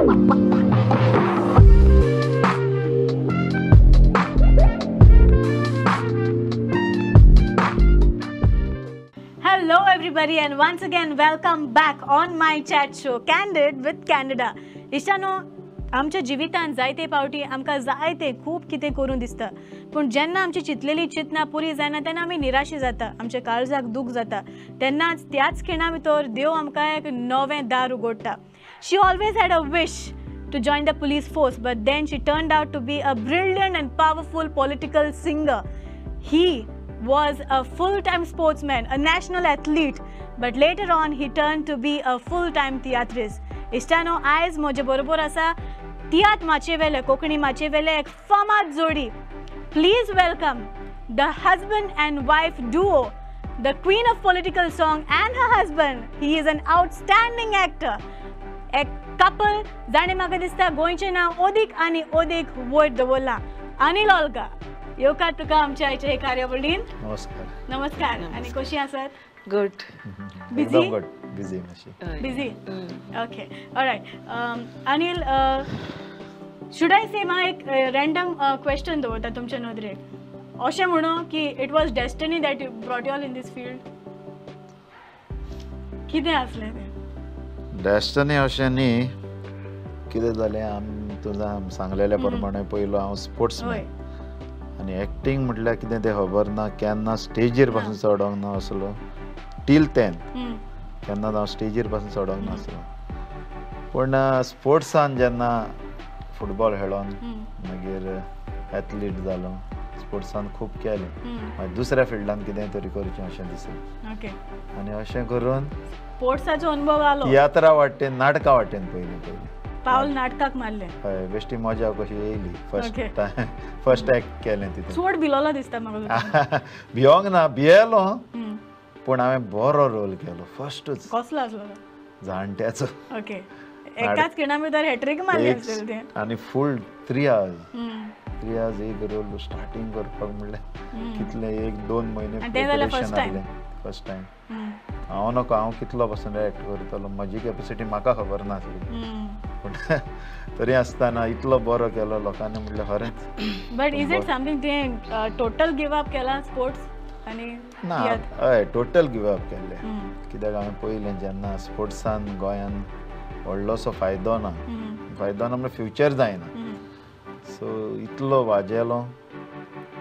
Hello everybody and once again welcome back on my chat show Candid with Candida. इश्टानो, आमच्या जिवितांत जायते पावटी आमकां जायते खूब कितें करूं दिसता, पूण जेन्ना आमची चिंतलेली चिंतना पुरी जायना तेन्ना आमी निराशी जाता, आमच्या काळजाक दूख जाता. तेन्नाच त्याच खिणा भितर देव आमकां एक नवें दार उगडटा. She always had a wish to join the police force, but then she turned out to be a brilliant and powerful political singer. He was a full-time sportsman, a national athlete, but later on he turned to be a full-time theatrist. इश्टानो, आयज म्हजे बरोबर आसा तियात्र माचयेवेले, कोंकणी माचयेवेले एक फामाद जोडी. Please welcome the husband and wife duo, the queen of political song and her husband. He is an outstanding actor. एक कपल जाणें म्हाका दिसता गोंयचें नांव ओदीक आनी ओदीक वयर दवरलां. अनिल ओल्गा, येवकार तुका आमच्या आयच्या हे कार्यावळीन. नमस्कार. नमस्कार. आनी कशी आसात? Good. Busy? Good, busy मातशी. Busy. Okay, alright. Anil, should I say, म्हाका एक रँडम क्वेश्चन दवरता तुमच्या नदरेक, अशें म्हणू की it was destiny that you brought you all in this field? कितें आसलें तें? डेस्टनी अशें न्ही, कितें जालें, आम तुजा सांगलेल्या प्रमाणे पयलो हांव स्पोर्ट्समॅन आनी एक्टींग म्हटल्यार कितें तें खबर ना, केन्ना स्टेजीर पासून चडोंक ना असलो, टील टेन्थ केन्नाच हांव स्टेजीर पासून चडोंक नासलो. पूण स्पोर्ट्सान जेन्ना फुटबॉल खेळोन मागीर एथलीट जालो, स्पोर्ट्सान खूब केलें, मागीर दुसऱ्या फिल्डान कितें तरी करचें अशें दिसलें आनी अशें करून स्पोर्ट्साचो अनुभव आलो. तियात्रा वाटेन, नाटका वाटेन पयलीं पयलीं पावल नाटकाक मारलें. हय, बेश्टी मजा कशी येयली. फर्स्ट टायम फर्स्ट एक्ट केलें तितून. चड भिलोलो दिसता म्हाका. भियोंक ना, भियेलो, पूण हांवें बरो रोल केलो फर्स्टूच. कसलो आसलो? जाणट्याचो. ओके, एकाच खिणा भितर हॅट्रीक मारली आसतली तें. आनी फूल 3 आवर्स, 3 आवर्स एक रोल स्टार्टींग करपाक म्हणल्यार कितले, 1-2 म्हयने प्रिपरेशन आसलें. First time. हांव नको, हांव कितलो पासून एक्ट करतलो, म्हजी कॅपेसिटी म्हाका खबर नासली, पूण तरी आसतना इतलो बरो केलो लोकांनी, म्हणलें खरेंच. बट is it something तुवें टोटल गिव अप केला स्पोर्ट्स आनी? ना, हय, टोटल गिव अप केल्लें. कित्याक हांवें पयलें जेन्ना स्पोर्ट्सान गोंयान व्हडलोसो फायदो ना, फायदो ना म्हणल्यार फ्युचर जायना, सो इतलो वाजेलो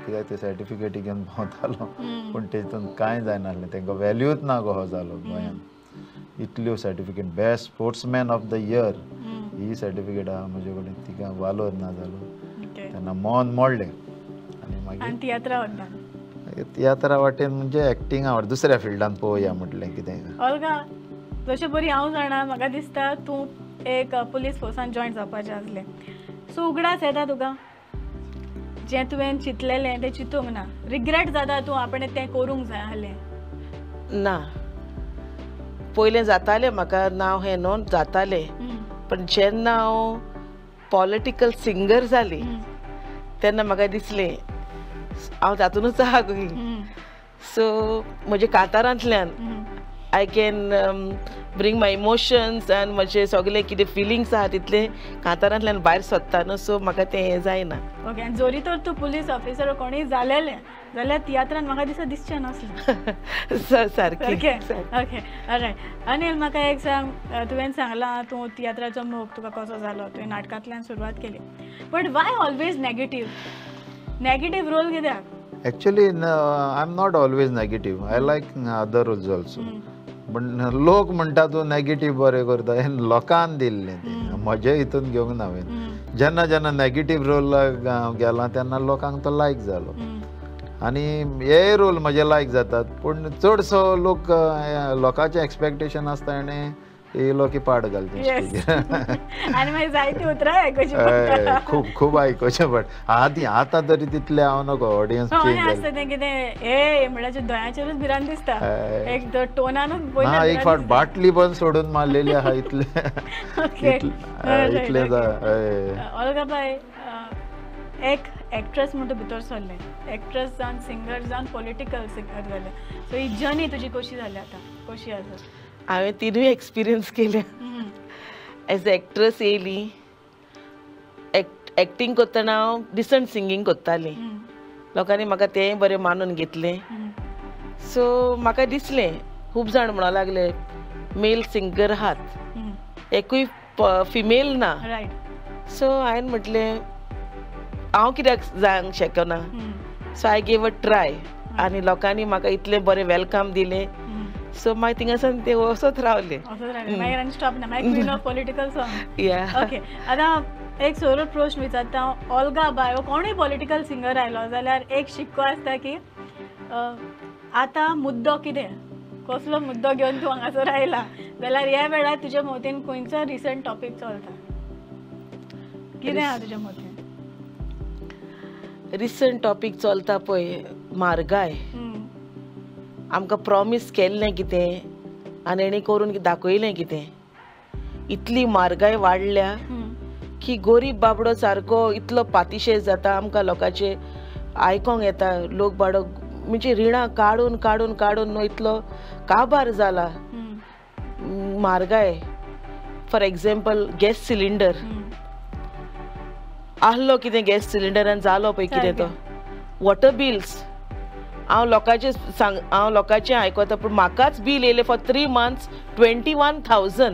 कित्याक ते सर्टिफिकेटी घेवन भोंवतालो, पूण तेतून कांय जायनासलें, तांकां व्हॅल्यूच ना कसो जालो गोंयान. इतल्यो certificate, best sportsman of the year he certificate आहा म्हजे कडेन, तिका वालोर ना जालो. तेन्ना मन मोडलें आनी मागीर तियात्रा वाटेन म्हणजे एक्टिंग आवड दुसऱ्या फिल्डान पळोवया म्हटलें कितें. ओल्गा, जशें बरी हांव जाणा, म्हाका दिसता तूं एक पुलीस फोर्सान जॉयन जावपाचें आसलें, सो उगडास येता तुका जें तुवें चिंतलेलें तें चिंतूंक ना? रिग्रेट जाता तूं आपणें तें करूंक जाय आसलें? ना, पयलें जातालें म्हाका, नांव हें नोन जातालें, पण जेन्ना हांव पॉलिटिकल सिंगर जाली तेन्ना म्हाका दिसलें हांव तातूंतच आहा गो. सो म्हज्या कातारांतल्यान I can bring my emotions आनी म्हजे सगळे कितें फिलिंग्स आहा तितले कातारांतल्यान भायर सोदता न्हू, सो म्हाका तें हें जायना. ओके, आनी जोरी तर तूं पुलीस ऑफिसर कोणूय जालेलें जाल्यार तियात्रान म्हाका दिसता दिसचें नासलें. सारकें. Okay, all right. अनिल, म्हाका एक सांग, तुवें सांगलां तूं तियात्राचो मोग तुका कसो जालो, तुवें नाटकांतल्यान सुरवात केली, but why always negative? Negative role कित्याक? Actually I am not always negative, I like other roles also. पण लोक म्हणटा तूं नेगेटीव बरें करता, हें लोकान दिल्लें तें, म्हजे हितून घेवंक ना हांवें. जेन्ना जेन्ना नेगेटीव रोल गेला तेन्ना लोकांक तो लायक जालो आनी हे रोल म्हजे लायक जातात, पूण चडसो लोक लोकांचें एक्सपेक्टेशन आसता आनी येयलो की पाड घालता. आनी मागीर जायतीं उतरां आयकुचीं पडटा. खूब खूब आयकुचें पडटा. आदी आतां तरी तितलें हांव नको, ऑडियन्स चेंज आसता तें कितें ए म्हणल्यार दोळ्यांचेरूच भिरांत दिसता, एक टोनानूच. ना, एक फावट बाटली पण सोडून मारलेली आहा, इतलें इतलें. ओल्गा बाय, एक एक्ट्रेस म्हणून भितर सरलें, एक्ट्रेस जावन सिंगर जावन पॉलिटिकल सिंगर जालें, सो ही जर्नी तुजी कशी जाली आतां, कशी आसा? हांवें तिनूय एक्सपिरियन्स केल्या. एज अ एक्ट्रस येयली, एक्टींग करतना हांव डिसंट सिंगींग करतालें, लोकांनी म्हाका तेंय बरें मानून घेतलें. सो म्हाका दिसलें खूब जाण म्हणूंक लागले मेल सिंगर आहात, एकूय फिमेल ना. सो हांवें म्हटलें हांव कित्याक जावंक शकना. So I gave a try आनी लोकांनी म्हाका इतलें बरें welcome दिलें. सो मागीर थिंगासान ते वचत रावलें. आतां एक सरळ प्रश्न विचारता हांव, ओल्गा बाय कोणूय पॉलिटिकल सिंगर आयलो जाल्यार एक शिक्को आसता की आतां मुद्दो कितें, कसलो मुद्दो घेवन तूं हांगासर आयला, जाल्यार ह्या वेळार तुज्या मतीन खंयचो रिसंट टॉपीक चलता, कितें आहा तुज्या मतीन? रिसंट टॉपीक चलता पळय म्हारगाय. आमकां प्रॉमीस केल्लें कितें आनी हेणी करून दाखयलें कितें. इतली म्हारगाय वाडल्या की गोरीब बाबडो सारको इतलो पातिशेज जाता. आमकां लोकांचे आयकोंक येता लोक बाबडो म्हणजे रिणां काडून काडून काडून न्हू इतलो काबार जाला. म्हारगाय फॉर एग्जाम्पल गॅस सिलिंडर आहलो कितें गॅस सिलिंडरान जालो पळय कितें तो. वॉटर बिल्स हांव लोकांचें सांग, हांव लोकांचें आयकता पूण म्हाकाच बील येयलें फॉर 3 months 21,000.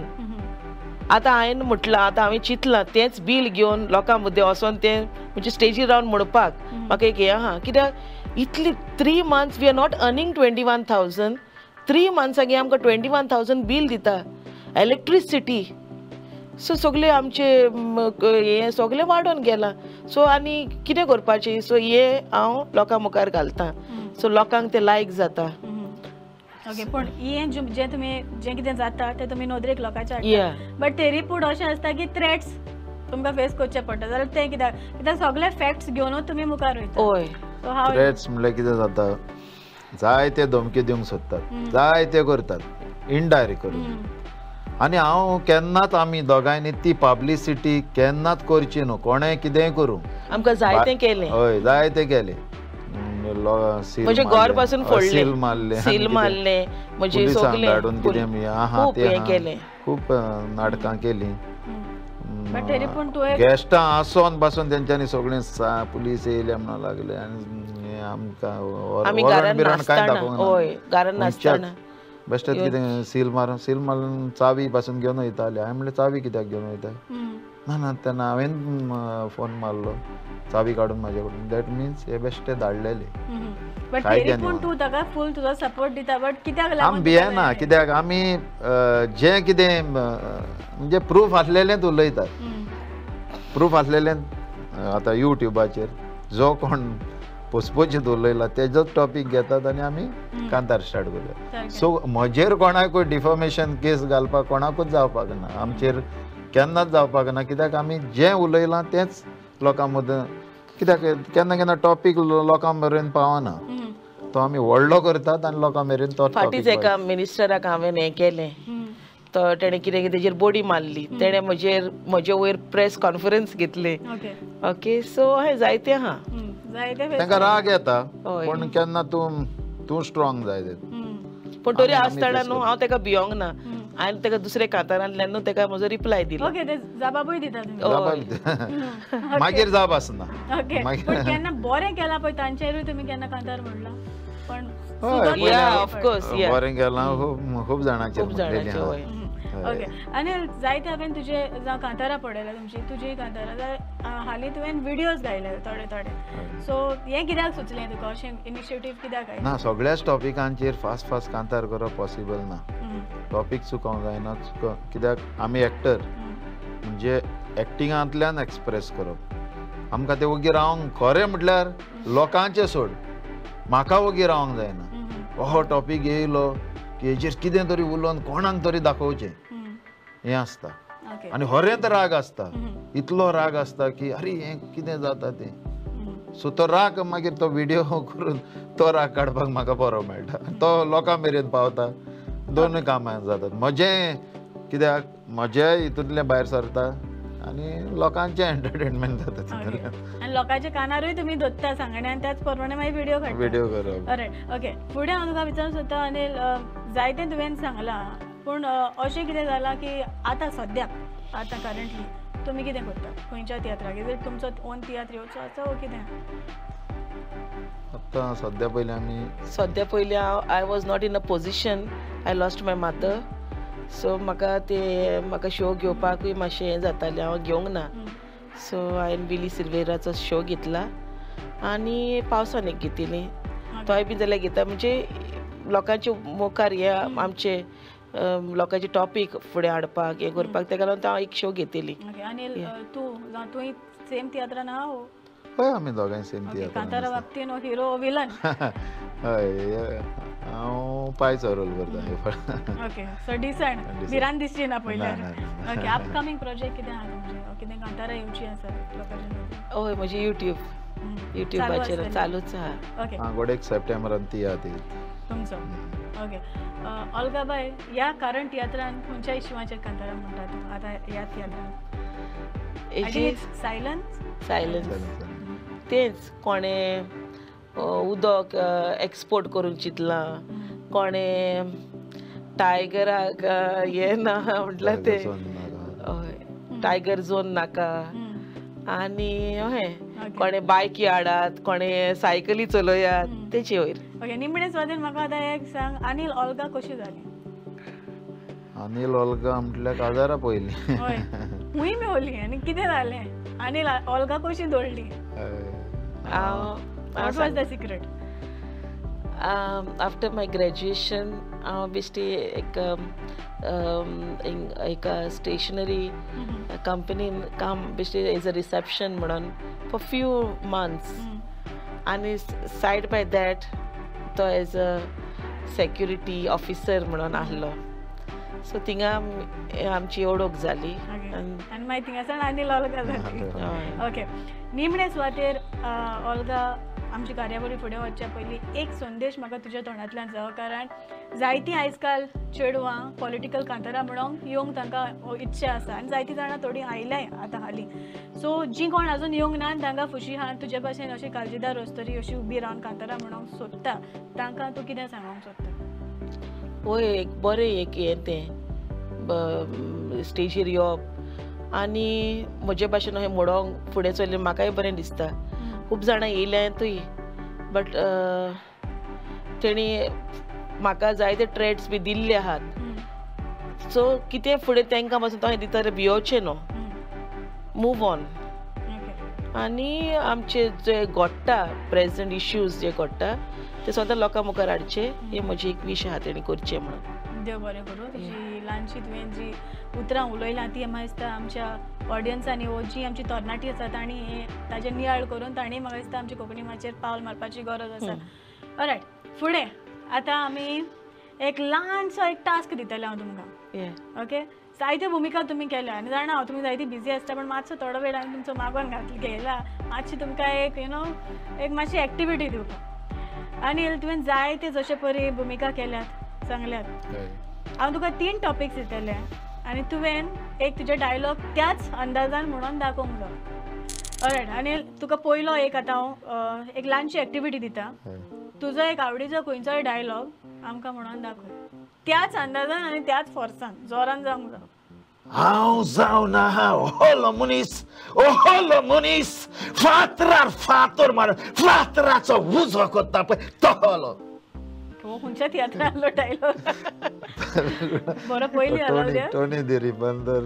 आतां हांवें म्हटलां, आतां हांवें चिंतलां तेंच बील घेवन लोकां मदें वचोन तें म्हणजे स्टेजीर रावन म्हणपाक म्हाका एक हें आहा कित्याक इतली 3 months we are not earning 21,000. 3 मंथ्सांक आमकां 21,000 बील दिता. इलेक्ट्रिसिटी सो सगळे आमचे हें सगळें वाडोवन गेलां. सो आनी कितें करपाचें, सो हें हांव लोकां मुखार घालता, सो लोकांक तें लायक जाता. ओके, पूण हें जें तुमी जें कितें जाता तें तुमी नदरेक लोकांच्या हाडटा, बट तरी पूण अशें आसता की थ्रेट्स तुमकां फेस करचे पडटा, जाल्यार तें कित्याक, कित्याक सगळे फॅक्ट्स घेवनूच तुमी मुखार वयता. हय, थ्रेट्स म्हणल्यार कितें जाता, जायते धमकी दिवंक सोदतात, जायते करतात इनडायरेक्ट करून. आनी हांव केन्नाच आमी दोगांयनी ती पब्लिसिटी केन्नाच करची न्हू, कोणें कितेंय करूं. आमकां जायतें केलें. हय, जायतें केलें. म्हणजे घर पासून फोडलें, सील मारलें, म्हणजे धाडून कितें आहा तें खूब नाटकां केलीं. गेस्टां आसोन पासून तेंच्यांनी सगळीं पुलीस येयले म्हणून लागले आनी आमकां वॉरंट बिरंट कांय दाखोवंक ना. बेश्टेच कितें सील मारून, सील मारून चावी पासून घेवन वयताले. हांवें म्हणलें चावी कित्याक घेवन वयता? ना ना, तेन्ना हांवें फोन मारलो चावी काडून म्हाजे कडून. That means हे बेश्टे धाडलेले. आमी भियेना कित्याक आमी जें कितें म्हणजे प्रूफ आसलेलेंच उलयतात. प्रूफ आसलेलें आतां युट्यूबाचेर जो कोण पोसपोचीत उलयला तेजोच टॉपीक घेतात आनी आमी कांतार स्टार्ट करतात. सो म्हजेर कोणाकूय डिफॉमेशन केस घालपाक कोणाकूच जावपाक ना, आमचेर केन्नाच जावपाक ना, कित्याक आमी जें उलयलां तेंच लोकां मदें. कित्याक केन्ना केन्ना टॉपीक लोकां मेरेन पावना, तो आमी व्हडलो करतात आनी लोकां मेरेन तो. फाटींच एका मिनिस्टराक हांवें हें केलें, तो तेणें कितें कितें तेजेर बोडी मारली, तेणें म्हजेर म्हजे वयर प्रेस कॉन्फरन्स घेतली. ओके, सो हें जायतें आहा. तांकां राग येता पूण केन्ना तूं तूं स्ट्रॉंग जाय. पूण तरी आसतना न्हू हांव ताका भियोंक ना, हांवें ताका दुसऱ्या कांतारांतल्यान न्हू ताका म्हजो रिप्लाय दिलो. जबाबूय दिता, मागीर जाप आसना. केन्ना बरें केलां पळय तांचेरूय तुमी केन्ना कांतार म्हणलां? पण बरें केलां खूब जाणांचेर. ओके, आनी जायते हांवें तुजे जावं कांतारां पळयल्या तुमची, तुजी कांतारां जाल्यार हालीं तुवें विडियोज गायले थोडे थोडे, सो हें कित्याक सुचलें तुका अशें इनिशिएटीव कित्याक आयलें? ना, सगळ्याच टॉपिकांचेर फास्ट फास्ट कांतार करप पॉसिबल ना. टॉपीक चुकोवंक जायना, कित्याक आमी एक्टर म्हणजे एक्टिंगांतल्यान एक्सप्रेस करप. आमकां तें वोगी रावंक, खरें म्हटल्यार लोकांचें सोड, म्हाका वोगी रावंक जायना. हो टॉपीक येयलो की हेजेर कितें तरी उलोवन कोणाक तरी दाखोवचें हें आसता. आनी हरेंत राग आसता, इतलो राग आसता की अरे हें कितें जाता तें. सो तो राग मागीर तो विडियो करून तो राग काडपाक म्हाका बरो मेळटा, तो लोकां मेरेन पावता. दोनूय कामां जातात म्हजें, कित्याक म्हजें हितूंतलें भायर सरता आनी लोकांचें एंटरटेनमेंट जाता तितूंतल्यान. आनी लोकांच्या कानारूय तुमी दोत्ता सांगणे आनी त्याच प्रमाणे मागीर विडियो काडटा, विडियो करप. Right, okay. फुडें हांव तुका विचारूंक सोदता अनिल, जायतें तुवें सांगलां पूण अशें कितें जालां की आतां सद्याक आतां करंटली तुमी कितें करता खंयच्या तियात्राक? Is it तुमचो ओन तियात्र येवचो आसा वो कितें? आतां सद्या पयलीं आमी सद्या पयलीं हांव I was not in a position, I lost my mother, so म्हाका ते म्हाका शो घेवपाकूय मातशें हें जातालें, हांव घेवंक ना. सो हांवें विली सिल्वेराचो शो घेतला आनी पावसान एक घेतिल्ली, तोय बी जाल्यार घेता म्हणजे लोकांचे मुखार हे आमचे लोकांचे टॉपीक फुडें हाडपाक हें करपाक तेका लागून हांव एक शो घेतली. आनी तूं तुवें सेम तियात्रान आहा? हय, आमी दोगांय सेम तियात्रान. कांतारा बाबतीन हिरो विलन? हय, हांव पायचो रोल करता. ओके, सो डिसंट भिरांत दिसची ना पयल्यार. ओके, अपकमींग प्रोजेक्ट कितें आहा तुमचें? कितें कांतारा येवची आसा लोकांच्या? हय, म्हजें युट्यूबाचेर चालूच आहा. ओके, गोडेक सप्टेंबरान तियात्र येता तुमचो. ओके, ओल्गाबाय, ह्या कारण तियात्रान खंयच्या इशवाचेर कांतारा म्हणटा तूं आतां ह्या तियात्रान? सायलन्स. सायलन्स तेंच, कोणें उदक एक्सपोर्ट करूंक चिंतलां, कोणें टायगराक हें ना म्हटल्यार तें हय टायगर झोन नाका, आनी अहें कोणें बायकी हाडात, कोणें सायकली चलयात, तेचे वयर. ओके, निमणे सुवातेर म्हाका आतां एक सांग, अनिल ओल्गा कशी जाली? अनिल ओल्गा म्हटल्यार काजारा पयलीं. हय, खूंय मेवली आनी कितें जालें? अनिल ओल्गा कशी दवरली? What was the secret? After my graduation हांव बेश्टी एक एका स्टेशनरी कंपनीन काम बेश्टी एज अ रिसेप्शन म्हणून फॉर फ्यू मंथ्स, आनी सायड बाय that तो एज अ सेक्युरिटी ऑफिसर म्हणून आहलो. सो थिंगा आमची ओळख जाली आनी मागीर थिंगासान आनी ओल्गा जाली. ओके, निमणे सुवातेर ओल्गा, आमची कार्यावळी फुडें वचच्या पयलीं एक संदेश म्हाका तुज्या तोंडांतल्यान जावो, कारण जायतीं आयज काल चेडवां पॉलिटिकल कांतारां म्हणूंक येवंक तांकां इच्छा आसा आनी जायतीं जाणां थोडीं आयल्याय आतां हालीं. सो जीं कोण आजून येवंक ना तांकां फुशी आहा तुजे भाशेन अशी काळजीदार वस्तरी अशी उबी रावन कांतारां म्हणूंक सोदता, तांकां तूं कितें सांगूंक सोदता? हय, एक बरें एक हें तें स्टेजीर येवप आनी म्हजे भाशेन अशें म्हणोंक फुडें चल्लें म्हाकाय बरें दिसता. खूब जाणां येयल्यातूय, बट तेणी म्हाका जायते ट्रेड्स बी दिल्ले आहात, सो कितें फुडें तांकां पासून हांवें दिता भियोवचें न्हू, मूव ऑन. आनी आमचे जे घडटा प्रेजंट इश्यूज जे घडटा ते स्वता लोकां मुखार हाडचे, हे म्हजी एक विश आहा तेणी करचें म्हणून. देव बरें करूं. तुजी ल्हानशी तुवें जी उतरां उलयलां ती म्हाका दिसता आमच्या ऑडियन्सांनी वो जी आमची तरणाटी आसा तांणी ताजेर नियाळ करून तांणी म्हाका दिसता आमची कोंकणी माचयेर पावल मारपाची गरज आसा. ऑलरायट, फुडें आतां आमी एक ल्हानसो एक टास्क दितलें हांव तुमकां. ओके, जायत्यो भुमिका तुमी केल्या आनी जाणा हांव तुमी जायती बिजी आसता, पण मातसो थोडो वेळ हांवें तुमचो मागोन घेयला मातशी तुमकां एक you know एक मातशी एक्टिविटी दिवपाक. आनी तुवें जायते जशे परी भुमिका केल्यात सांगल्यात, हांव तुका 3 टॉपिक्स दितलें आनी तुवें एक तुजे डायलॉग त्याच अंदाजान म्हणून दाखोवंक जाय. ऑलरायट, आनी तुका पयलो एक आतां हांव एक ल्हानशी एक्टिविटी दिता, तुजो एक आवडीचो खंयचोय डायलॉग आमकां म्हणून दाखय त्याच अंदाजान आनी त्याच फोर्सान, जोरान जावंक जाय. हांव जावन आहा ओहलो मनीस, ओहलो मनीस, फातरार फातर मार फातराचो उजो करता पळय तोहलो. हो खंयच्या तियात्रांतलो डायलॉग? बरो पयलीं आलो टोनी दी रिबंदर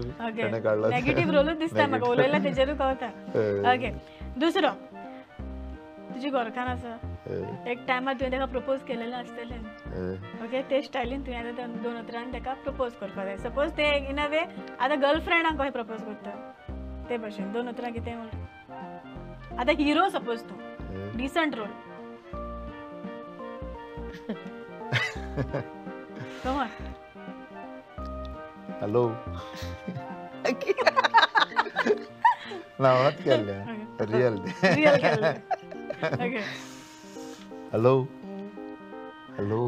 काडलो. नेगेटीव रोलूच दिसता म्हाका, उलयला तेजेरूय कळटा. ओके, दुसरो, तुजी घरकान्न आसा, एक टायमार तुवें ताका प्रपोज केलेलें आसतलें. ओके, ते स्टायलीन तुवें आतां 2 उतरान ताका प्रपोज करपाक जाय. सपोज ते इन अ वे आतां गर्लफ्रेंडाक कशें प्रपोज करता ते भशेन 2 उतरां कितें म्हणटा. आतां हिरो सपोज तूं, decent role. Come on. Hello. नावात केल्लें रियल रियल केल्लें. Okay. Hello hello,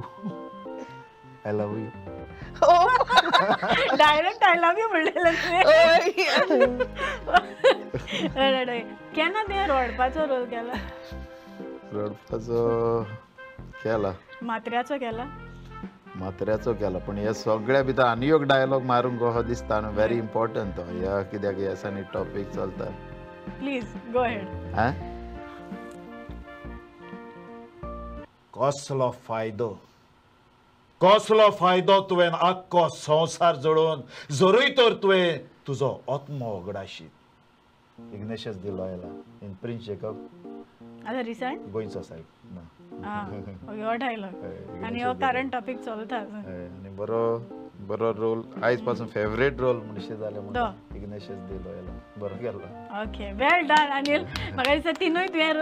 I love you. Direct I love you म्हणलेलें. केन्ना ते रडपाचो रोल केला? रडपाचो केला. मात्र्याचो केला? म्हात्र्याचो केला पण हे सगळ्या भितर आनी एक डायलॉग मारूंक कसो दिसता न्हू व्हेरी इम्पॉर्टंट तो ह्या कित्याक ह्या दिसांनी टॉपीक चलता. Please go ahead. आं कसलो फायदो कसलो फायदो तुवें आख्खो संवसार जोडून जरूय तर तुवें तुजो आत्मो वगडाशीत. इग्नेशियस दिलोयला इन प्रिन्स जेकब. आतां रिसंट गोंयचो सायब ना हो डायलॉग आनी हो करंट टॉपीक चलता आनी बरो बरो रोल आयज पासून फेवरेट रोल म्हणशे जालें म्हणून इग्नेशियस दिलोयला बरो केलो. ओके वेल डन अनिल. म्हाका दिसता तिनूय तुवें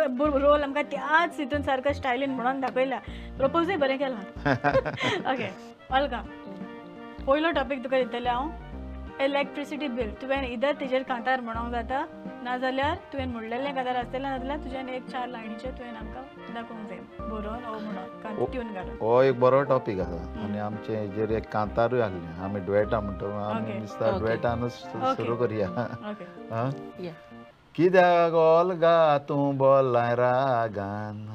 रोल आमकां त्याच हितून सारको स्टायलीन म्हणून दाखयला. प्रपोजूय बरें केलां. ओके अलका पयलो टॉपीक तुका दितलें हांव इलेक्ट्रिसिटी बील. तुवें इधर तेजेर कांतार म्हणोंक जाता नाजाल्यार तुवें म्हणलेलें कांतार आसतलें नाजाल्यार तुज्यान एक 4 लायनीचें तुवें आमकां दाखोवंक जाय बरोवन ओ म्हणोन ट्यून घालून. हो एक बरो टॉपीक आसा आनी आमचे हेजेर एक कांतारूय आसलें आमी डुएटा म्हणटा आमी दिसता डुएटानूच सुरू करया. आं कित्याक ओल्गा तूं बोलाय रागान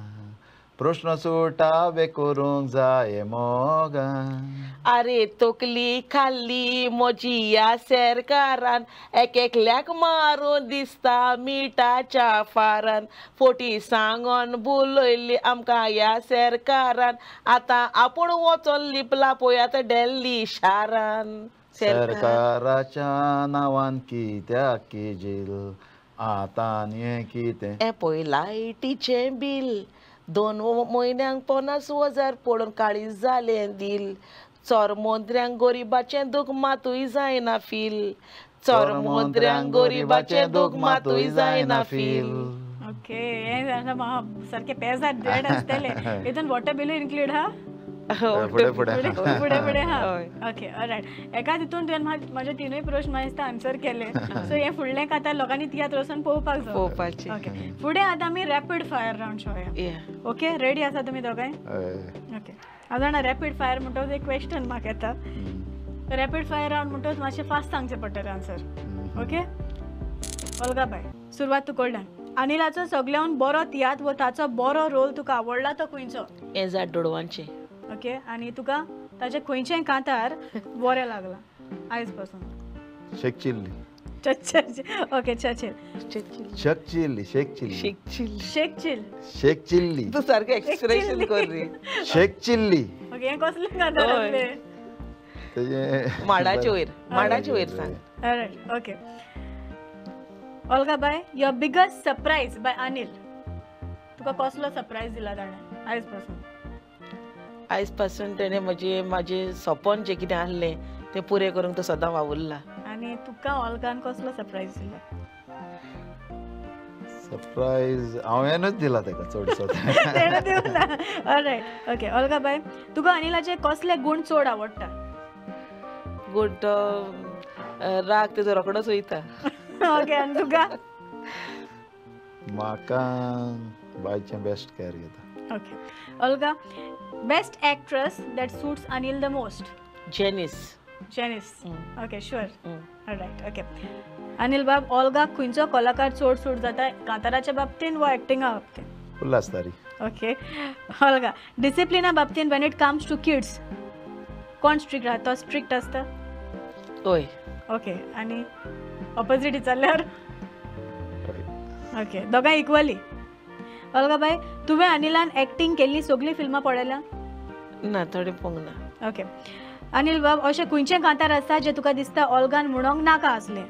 प्रश्न सुटावे करूंक जाय मोगान. अरे तकली खाल्ली म्हजी ह्या सरकारान एक एकल्याक मारून दिसता मिठाच्या फारान फोटी सांगोन बुलयल्ली आमकां ह्या सरकारान आतां आपूण वचोन लिपला पळयात दिल्ली शारान. सरकाराच्या नांवान कित्याक किजील आतां हें कितें हें पळय लायटीचें बील 2 म्हयन्यांक 50,000 पडून काळीज जालें दिल. चोर मोंत्र्यांक गोरिबाचें दूख मातूय जायना फील. चोर मोंत्र्यांक गोरिबाचें दूख मातूय जायना फील. ओके हें सारकें पेजार ड्रेड आसतलें. हितून वॉटर बिलूय इन्क्लूड हा फुडें फुडें फुडें फुडें हा. ओके ऑलरायट एका तितून तुवें म्हाजे तिनूय प्रश्न म्हाका दिसता आन्सर केले. सो हें फुडलें कांतार लोकांनी तियात्र वचून पळोवपाक जाय पळोवपाचें. ओके फुडें आतां आमी रॅपीड फायर रावंड खेळया. ओके रेडी आसा तुमी दोगांय? ओके हांव जाणा रॅपीड फायर म्हणटकच एक क्वेश्चन म्हाका येता. रॅपीड फायर रावंड म्हणटकच मातशें फास्ट सांगचें पडटलें आन्सर. ओके ओल्गा बाय सुरवात तूं कडल्यान. अनिलाचो सगळ्यान बरो तियात्र वो ताचो बरो रोल तुका आवडला तो खंयचो? हें जात डोडवांचें. ओके आनी तुका ताचे खंयचें कांतार बरें लागलां आयज पासून? शेक चिल्ली. ओके चचिल शेक चिल्ली शेक चिल्ली शेक चिल शेक चिल्ली तूं सारकें एक्सप्रेशन कर रे. शेक चिल्ली. ओके हें कसलें कांतार आसलें? तेजें माडाचे वयर माडाचे वयर सांग. All right okay Olga bye your biggest surprise by Anil. तुका कसलो सरप्रायज दिला ताणें आयज पासून? आयज पासून तेणें म्हजें म्हाजें सपन जें कितें आसलें तें पुरें करूंक तो सदां वावुरला. आनी तुका ओल्गान कसलो सरप्रायज दिला? सरप्रायज हांवेनूच दिला ताका चडसो. तेणें दिवना. ऑलरायट ओके ओल्गा बाय तुका अनिलाचे कसले गूण चड आवडटा? गूण तो राग तेजो रोकडोच वयता. ओके आनी तुका? म्हाका बायचें बेस्ट केअर घेता. Okay Olga best actress that suits Anil the most? Janice. Janice. Okay sure. Alright okay Anil बाब ओल्गा खंयचो कलाकार चड सूट जाता कांताराच्या बाबतीन वा एक्टिंगा बाबतीन? उल्हास तारी. ओके ओल्गा डिसिप्लिना बाबतीन when it comes to kids कोण स्ट्रिक्ट राहता? तो स्ट्रिक्ट आसता? हय. ओके आनी ऑपोजीट विचारल्यार? ओके दोगांय इक्वली. ओल्गा बाय तुवें अनिलान एक्टिंग केल्ली सगळीं फिल्मां पळयल्या? ना थोडें पळोवंक ना. ओके अनिल बाब अशें खंयचें कांतार आसा जें तुका दिसता ओल्गान म्हणोंक नाका आसलें?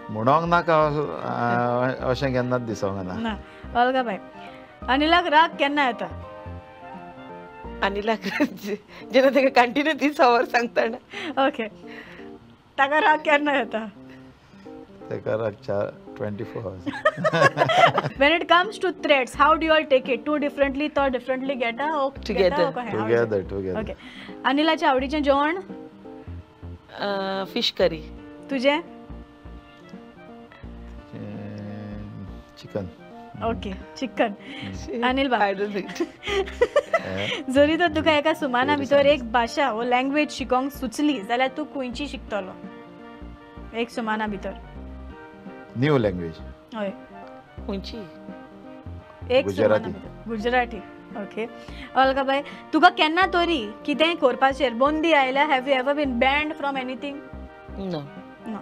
म्हणोंक नाका अशें केन्नाच दिसोंक ना. ओल्गा बाय अनिलाक राग केन्ना येता? अनिलाक जेन्ना ताका कंटिन्यू 30 our सांगता. ओके ताका राग केन्ना येता? ताका राग 24 hours. When it comes to threats, how do you all take it? Two differently, तो differently get or together. Together, together. Okay. अनिलाच्या आवडीचें जेवण? Fish curry. तुझे? Chicken. Okay chicken. Anil बाब जरी तर तुका एका सुमाना भितर एक भाशा वो लँग्वेज शिकोंक सुचली जाल्यार तूं खंयची शिकतलो एक सुमाना भितर? New language. हय खंयची? एक गुजराती. गुजराती. ओके अलका बाय, तुका केन्ना तरी कितेंय करपाचेर बंदी आयल्या? Have you ever been banned from anything? No. No.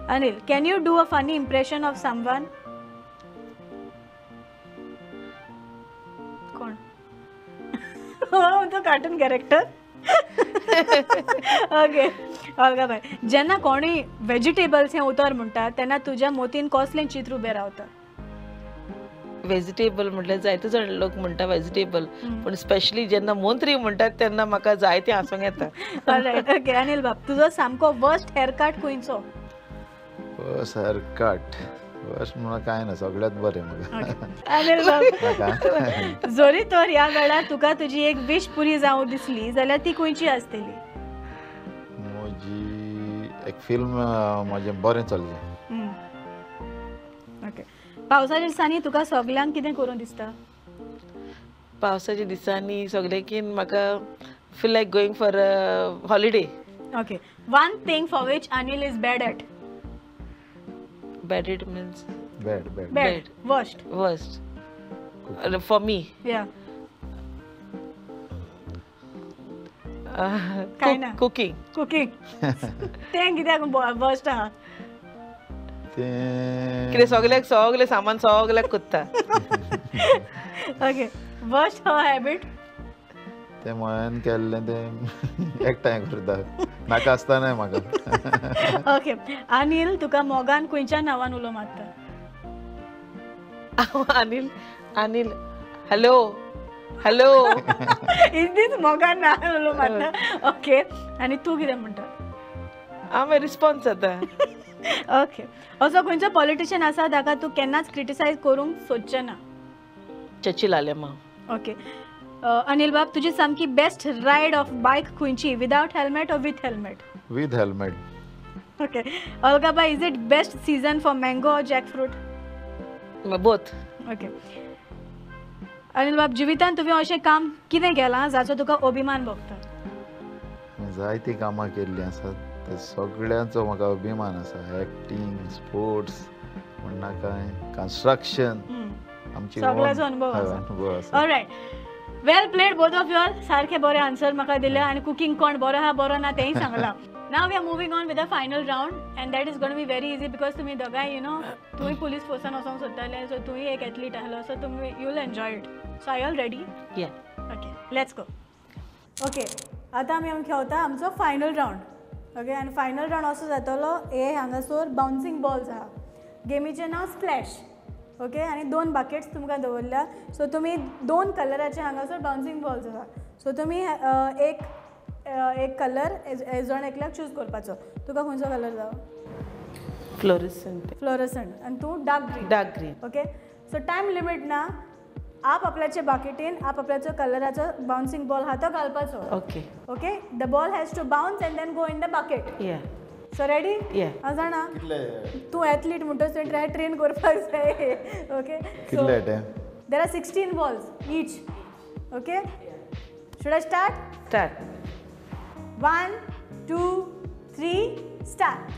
Anil, can you do a funny impression of someone? कोण? तो कार्टून कॅरेक्टर. ओके अलका बाय, जेन्ना कोणूय वेजिटेबल्स हें उतर म्हणटा तेन्ना तुज्या मोतीन कसलें चित्र उबें रावता? वेजिटेबल म्हटल्यार जायते जाण लोक म्हणटा वेजिटेबल, पूण स्पेशली जेन्ना मंत्री म्हणटात तेन्ना म्हाका जायते हांसूंक येता. ऑलरायट. ओके अनिल बाब, तुजो सामको वर्स्ट हेअर कट खंयचो? वर्स्ट हेअर कट वर्स्ट म्हणून कांय ना, सगळ्यात बरें म्हाका. अनिल बाब, जरी तर ह्या वेळार तुका तुजी एक विश पुरी जावं दिसली जाल्यार ती खंयची आसतली? म्हजी एक फिल्म म्हजें बरें चल्लें. ओके पावसाच्या दिसांनी तुका सगल्यांक कितें करूं दिसता? पावसाच्या दिसांनी सगळें म्हाका feel like going for a holiday. Okay, one thing for which Anil is bad at? Bad at means bad bad bad worst. Worst for me? Yeah. काय ना? कुकिंग. कुकिंग तें कित्याक वर्स्ट आहा? कितें सगल्याक सगळें सामान सगल्याक कोत्ता. Okay worst habit? तें मोयान केल्लें तें एकठांय करता, नाका आसतना म्हाका. ओके अनिल, तुका मोगान खंयच्या नांवान उलो मारता? Anil, Anil hello hello is this मोगान नांवान उलो मारता. ओके आनी तूं कितें म्हणटा? हांव रिस्पॉन्स जाता. ओके असो खंयचो पॉलिटिशियन आसा ताका तूं केन्नाच क्रिटिसायज करूंक सोदचें ना? चर्चिल आलेमांव. ओके अनिल बाब, तुजी सामकी बेस्ट रायड ऑफ बायक खंयची, without helmet or with helmet? With helmet. Okay Olga bye, is it best season for mango or jackfruit? Both. Okay Anil बाब, जिवितांत तुवें अशें काम कितें केलां जाचो तुका अभिमान भोगता? जायतीं कामां केल्लीं आसात, ते सगळ्यांचो म्हाका अभिमान आसा. एक्टींग, स्पोर्ट्स म्हणना काय, कन्स्ट्रक्शन, आमची सगळ्याचो अनुभव आसा. Alright, well played both of you all. सारखे बरे आन्सर म्हाका दिले आनी कुकींग कोण बरो आहा बरो ना तेंय सांगलां. Now we are moving on with the final round and that is gonna be very easy because तुमी दोगांय you know तुमी पुलीस फोर्सान वचोंक सोदताले, सो तुमी एक एथलीट आहलो, सो तुमी you will enjoy it. So I all ready? Yeah. Okay let's go. Okay आतां आमी खेळता आमचो फायनल रावंड. ओके आनी फायनल रावंड असो जातलो, हे हांगासर बाउन्सिंग बॉल्स आहा, गेमीचें नांव स्प्लॅश. ओके आनी दोन बाकेट्स तुमकां दवरल्या, सो तुमी दोन कलराचे हांगासर बाउन्सिंग बॉल्स आहा, सो तुमी एक एक कलर जण एकल्याक चूज करपाचो. तुका खंयचो कलर जावो? फ्लोरसंट. फ्लोरसंट आनी तूं dark green. Dark green. Okay so time limit ना, आप आपल्याचे बाकेटीन आप आपल्याचो कलराचो बाउन्सिंग बॉल आहा तो घालपाचो. Okay okay the ball has to bounce and then go in the bucket. Yeah. So ready? Yeah. हांव जाणा तूं एथलीट म्हणटच तुवें ट्राय ट्रेन करपाक जाय. ओके कितले ते? There are 16 balls each. Okay should I start? Start. 1 2 3 start.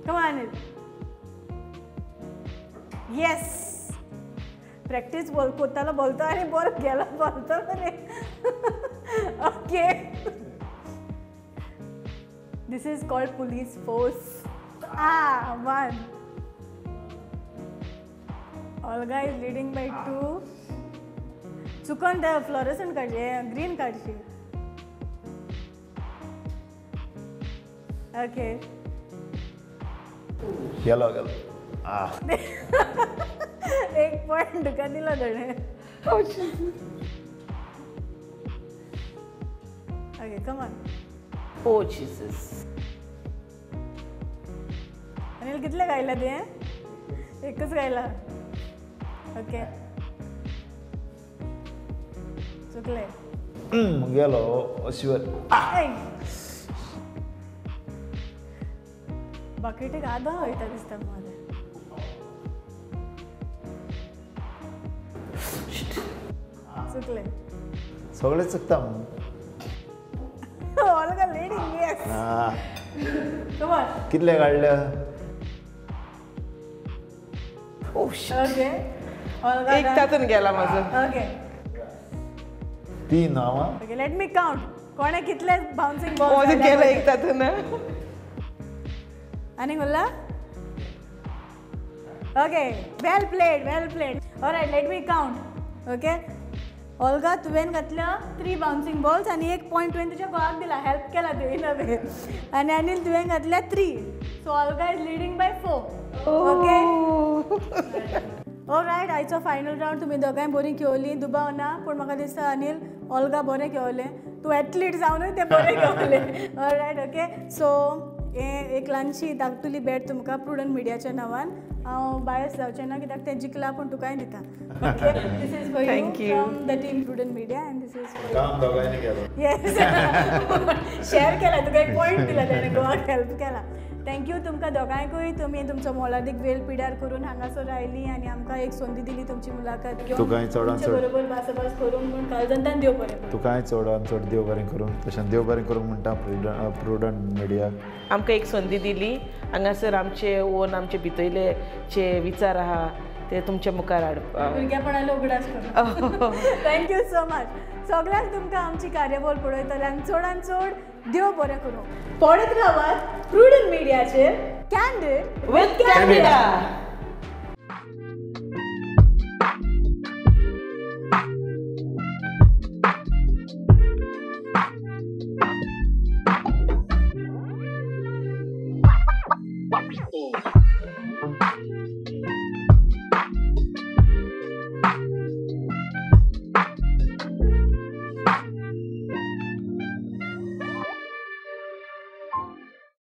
Come on Anil. Yes, practice ball कोतालो बोलतो आनी बॉल गेलो बोलतो मरे. Okay this is called police force. Ah, 1. Olga is leading by 2. चुकोन ते फ्लोरसंट काडची, ग्रीन काडची. ओके गेलो गेलो. Ah. एक पॉइंट तुका दिलो ताणें. Okay come on. Oh Jesus. Anil कितले गायला ते? एकच गायला. ओके चुकले. गेलो अशिवर. बकेटीक आदां वयता दिसता म्हाका. चुकले. सगळे चुकता. Olga leading. Yes. Come on. कितले काडले? Oh shit. Okay Olga एक तातून गेला माझं. ओके 3 हांव. ओके let me count कोणे कितले बाउन्सिंग बॉल केले एक तातूंत आनी उरला. Okay well played well played. Alright let me count. Okay Olga तुवें घातल्या 3 बाउन्सिंग बॉल्स आनी 1 पॉयंट तुवें तुज्या घोवाक दिला, हेल्प केला तुवें नवे. आनी अनिल तुवें घातल्या 3. So Olga is leading by 4. Okay alright आयचो फायनल रावंड तुमी दोगांय बरीं खेळ्ळीं, दुबाव ना, पूण म्हाका दिसता अनिल ओल्गा बरें खेळ्ळें, तूं एथलीट जावनूय तें बरें खेळ्ळें. ऑलरायट ओके सो हें एक ल्हानशी धाकटुली भेट तुमकां प्रुडंट मिडियाच्या नांवान. हांव बायस जावचें ना कित्याक तें जिखलां पूण तुकाय दिता. Okay this is for you from the team Prudent Media and this is for काम दोगांयनी केलो. येस शेअर केला तुका एक पॉयंट दिला तेणें, गोवाक हेल्प केला. Thank you तुमकां दोगांयकूय, तुमी तुमचो मोलादीक वेळ पिड्यार करून हांगासर आयली आनी आमकां एक संदी दिली तुमची मुलाखत घेवन तुकाय चडान चड बरोबर भासाभास करूंक म्हूण काळजांतल्यान देव बरें करूं. तुकाय चडान चड देव बरें करूं. तशें देव बरें करूंक म्हणटा प्रुडंट मिडिया आमकां एक संदी दिली हांगासर आमचे ओन आमचे भितरले जे विचार आहा ते तुमच्या मुखार हाडपा भुरगेपणालो उगडास करूं. Thank you so much. सगळ्यांक तुमकां आमची कार्यावळ पळयतल्यांक चडान चड देव बरें करूं. पळयत रावात प्रुडंट मिडियाचेर कॅन्डीड विथ कॅनडा.